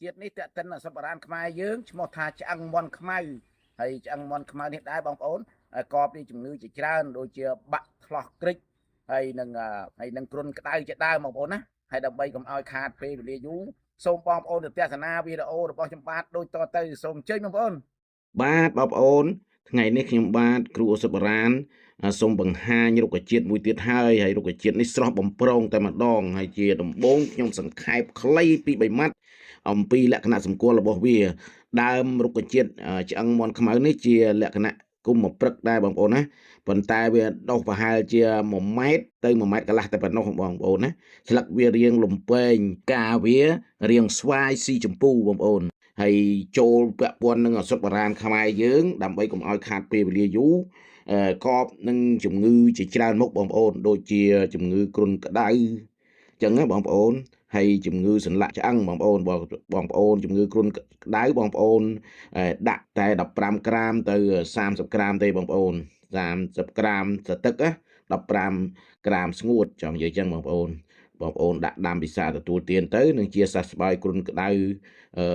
ជាតិនេះតេតិនអសុបរានខ្មែរយើងឈ្មោះថាឆ្អឹងមន់ខ្មៅហើយឆ្អឹងមន់ខ្មៅនេះដែរបងប្អូនកបពីជំងឺជាច្រើនដូចជាបាក់ថ្លោះក្រិចហើយនឹងហើយនឹងគ្រុនក្តៅជាដើមបងប្អូនណាហើយដើម្បីកុំឲ្យខាតពេលវេលាយូរសូមបងប្អូនទៅទស្សនាវីដេអូរបស់ខ្ញុំបាទដូចតទៅសូមអញ្ជើញបងប្អូន បាទបងប្អូនថ្ងៃនេះខ្ញុំបាទគ្រូអូសុបរានសូមបង្ហាញរុក្ខជាតិមួយទៀតហើយហើយរុក្ខជាតិនេះស្រស់បំព្រងតែម្ដងហើយជាដំបូងខ្ញុំសង្ខេបខ្លីពី3ម៉ាត់អំពីលក្ខណៈសម្គាល់របស់វាដើមរុក្ខជាតិឆ្អឹងមាន់ខ្មៅនេះជាលក្ខណៈគុំព្រឹកដែរបងប្អូនណាប៉ុន្តែវាដុះប្រហែលជា1ម៉ែត្រទៅ1ម៉ែត្រកន្លះតែប៉ុណ្ណោះបងប្អូនណាស្លឹកវារាងលំពែងកាវារាងស្វាយស៊ីចម្ពូបងប្អូនហើយចូលពាក់ព័ន្ធនឹងឱសថបុរាណខ្មែរយើងដើម្បីកុំឲ្យខាតពេលវេលាយូរកបនឹងជំងឺជាច្រើនមុខបងប្អូនដូចជាជំងឺគ្រុនក្តៅអញ្ចឹងណាបងប្អូនហើយជំងឺសន្លាក់ឆ្អឹងបងប្អូនបងប្អូនជំងឺគ្រុនក្តៅបងប្អូនដាក់តែ15ក្រាមទៅ30ក្រាមទេបងប្អូន30ក្រាមសទឹកណា15ក្រាមស្ងួតចង់និយាយចឹងបងប្អូនបងប្អូនដាក់ដាំពិសាទទួលទានទៅនឹងជាសះស្បើយគ្រុនក្តៅអឺ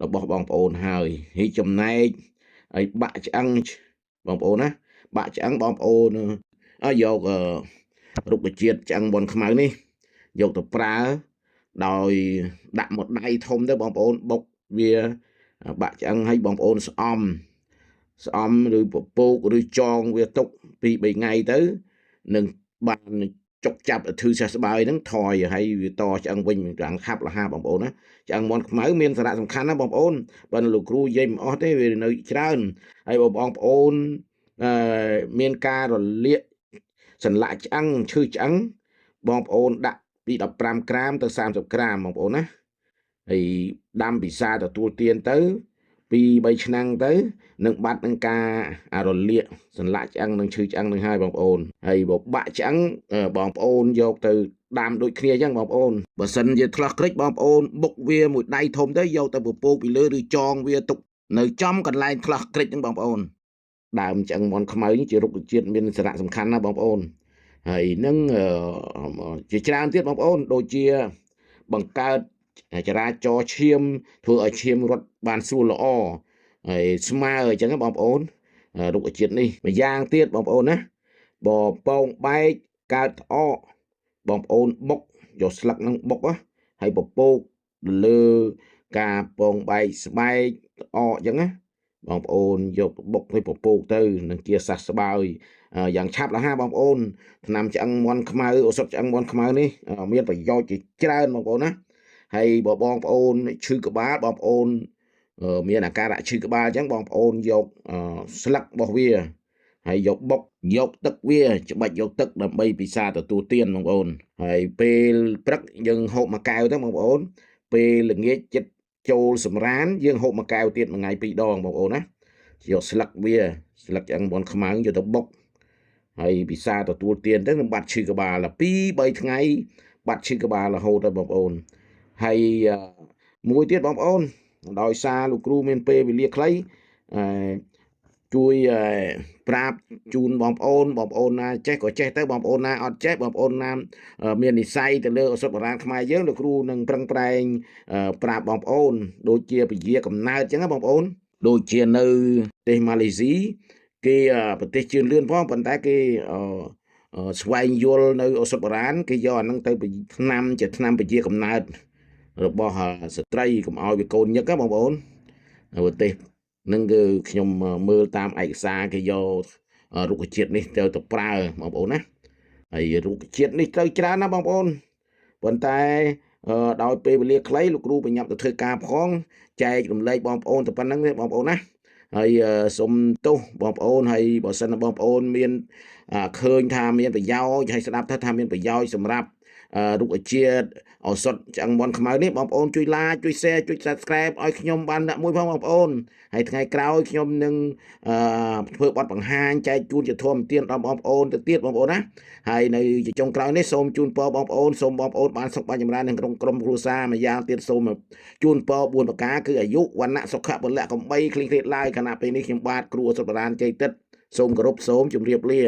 របស់បងប្អូនហើយហើយចំណែកហើយបាក់ឆ្អឹងបងប្អូនណាបាក់ឆ្អឹងបងប្អូនយករុក្ខជាតិឆ្អឹងបនខ្មៅនេះយកទៅប្រើដោយដាក់មួយដៃធំទៅបងប្អូនបុកវាបាក់ឆ្អឹងឲ្យបងប្អូនស្អំស្អំឬពពកឬចងវាទុក2 3ថ្ងៃទៅនឹងបានចុកចាប់ធឺសះស្បើយហ្នឹងថយហើយវាតឆ្អឹងវិញរាំងខាប់លហាបងប្អូនណាឆ្អឹងមាន់ខ្មៅមានសារៈសំខាន់ណាបងប្អូនបើលោកគ្រូនិយាយមិនអស់ទេវានៅច្រើនហើយបងប្អូនមានការរលាកសន្លាក់ឆ្អឹងឈឺឆ្អឹងបងប្អូនដាក់ពី15ក្រាមទៅ30ក្រាមបងប្អូនណាហើយដាំពិសាទទួលទានទៅ2 3ឆ្នាំទៅនឹងបាត់នឹងការរលាកសន្លាក់ឆ្អឹងនិងឈឺឆ្អឹងនឹងហើយបងប្អូនហើយបើបាក់ឆ្អឹងបងប្អូនយកទៅដាំដូចគ្នាអញ្ចឹងបងប្អូនបើសិនជាថ្លោះក្រិចបងប្អូនបុកវាមួយដៃធំទៅយកទៅពពកពីលើឬចងវាទុកនៅចំកន្លែងថ្លោះក្រិចហ្នឹងបងប្អូនដើមឆ្អឹងមាន់ខ្មៅនេះជារុក្ខជាតិមានសារៈសំខាន់ណាស់បងប្អូនហើយនឹងជាច្រើនទៀតបងប្អូនដូចជាបង្កើតចរាចរណ៍ឈាមធ្វើឲ្យឈាមរត់បានស្រួលល្អហើយស្មើអញ្ចឹងបងប្អូនរុក្ខជាតិនេះម្យ៉ាងទៀតបងប្អូនណាបពងបែកកើតត្អកបងប្អូនបុកយកស្លឹកនឹងបុកហើយពពកលើការពងបែកស្បែកត្អកអញ្ចឹងណាបងប្អូនយកបុកទៅពពកទៅនឹងជាសះស្បើយយ៉ាងឆាប់រហ័សបងប្អូនថ្នាំឆ្អឹងមាន់ខ្មៅឱសថឆ្អឹងមាន់ខ្មៅនេះមានប្រយោជន៍ជាច្រើនបងប្អូនណាហើយបើបងប្អូនឈឺក្បាលបងប្អូនមានអាការៈឈឺក្បាលអញ្ចឹងបងប្អូនយកស្លឹករបស់វាហើយយកបុកយកទឹកវាច្បាច់យកទឹកដើម្បីពិសាទទួលទានបងប្អូនហើយពេលព្រឹកយើងហូបមួយកែវទៅបងប្អូនពេលល្ងាចចិត្តចូលសម្រានយើងហូបមួយកែវទៀតមួយថ្ងៃ2ដងបងប្អូនណាយកស្លឹកវាស្លឹកឆ្អឹងបនខ្មៅយកទៅបុកហើយពិសាទទួលទានទៅនឹងបាត់ឈឺក្បាល2 3ថ្ងៃបាត់ឈឺក្បាលរហូតដល់បងប្អូនហើយមួយទៀតបងប្អូនដោយសារលោកគ្រូមានពេលវេលាខ្លីអឺជួយប្រាប់ជូនបងប្អូនបងប្អូនណាចេះក៏ចេះទៅបងប្អូនណាអត់ចេះបងប្អូនណាមាននិស័យទៅលើឱសថបុរាណខ្មែរយើងលោកគ្រូនឹងប្រឹងប្រែងប្រាប់បងប្អូនដូចជាពជាកំណើតអញ្ចឹងណាបងប្អូនដូចជានៅប្រទេសម៉ាឡេស៊ីគេប្រទេសជឿនលឿនផងប៉ុន្តែគេស្វែងយល់នៅឱសថបុរាណគេយកអាហ្នឹងទៅថ្នាំជាថ្នាំពជាកំណើតរបស់ស្ត្រីកុំឲ្យវាកូនញឹកណាបងប្អូនប្រទេសនឹងគឺខ្ញុំមើលតាមឯកសារគេយករុក្ខជាតិនេះទៅប្រើបងប្អូនណាហើយរុក្ខជាតិនេះត្រូវច្រើនណាបងប្អូនប៉ុន្តែដោយពេលវេលាខ្លីលោកគ្រូបញ្ញាប់ទៅធ្វើការផងចែករំលែកបងប្អូនទៅប៉ុណ្្នឹងទេបងប្អូនណាហើយសូមទោសបងប្អូនហើយបើសិនបងប្អូនមានឃើញថាមានប្រយោជន៍ហើយស្ដាប់ថាមានប្រយោជន៍សម្រាប់រុក្ខជាតិឱសថឆ្អឹងមាន់ខ្មៅនេះបងប្អូនជួយ like ជួយ share ជួយ subscribe ឲ្យខ្ញុំបានអ្នកមួយផងបងប្អូនហើយថ្ងៃក្រោយខ្ញុំនឹងធ្វើបទបង្ហាញចែកជូនជាធម្មទានដល់បងប្អូនទៅទៀតបងប្អូនណាហើយនៅជាចុងក្រោយនេះសូមជូនពរបងប្អូនសូមបងប្អូនបានសុខបានចម្រើននៅក្នុងក្រុមគ្រួសារម្យ៉ាងទៀតសូមជូនពរ4ប្រការគឺអាយុវណ្ណៈសុខៈពលៈកំបីគ្លៀងគ្លាតឡើយខណៈពេលនេះខ្ញុំបាទគ្រូឱសថបុរាណជ័យទិត្យសូមគោរពសូមជម្រាបលា